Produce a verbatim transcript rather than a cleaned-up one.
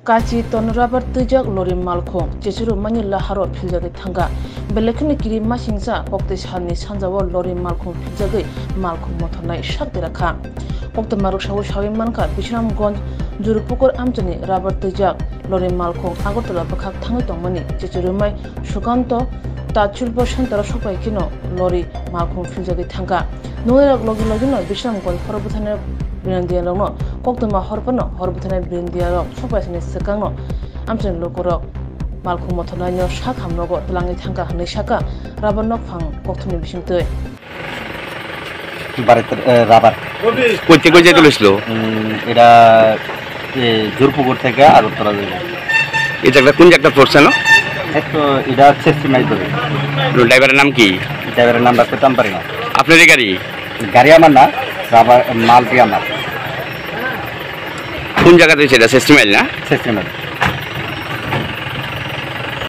Kachi ton rubber twijak lori malkhung chechuru mani laharo philjagwi thangkha. Belai kheno kiri masingcha kokte salni sanjao lori malkhung philjagwi malkhung mothornai sak derakha. Koktwma rwksaui saui mankha Bisramganj Jurupukur amchaini rubber twijak lori malkhung Agartala bwkhak thangwi tongmani chechurumai Sukanto Tachulbo centre-o sokphai kheno lori malkhung philjagwi thangkha. Nungnai rok logi logino Bisramganj hor bwtharnai Birandiya rokno koktwma hor phano hor bwtharnai Birandiya rok sokphai sini swkangno amchaini lukurok malkhung mothornaino sak hamnogo twlangwi thangkha hwnwi sakha rubber nokphang kokthumni bisingtwi. Bare, eh, rubber. কোথা থেকে কোথায় তুলেছিল? উম, এটা, এ, জোরপুকুর থেকে আগরতলা যাবে। এই জায়গাটা কোন জায়গাটা পড়ছে না? একটু এটা শেষ সীমায় ধরে। ড্রাইভারের নাম কি? ড্রাইভারের নাম রাখতে পারি না। আপনারই গাড়ি? গাড়ি আমার না, রাবার মাল দিয়ে আমার। কোন জায়গাতে হয়েছে এটা? শেষ সীমাইল না? শেষ সীমায়।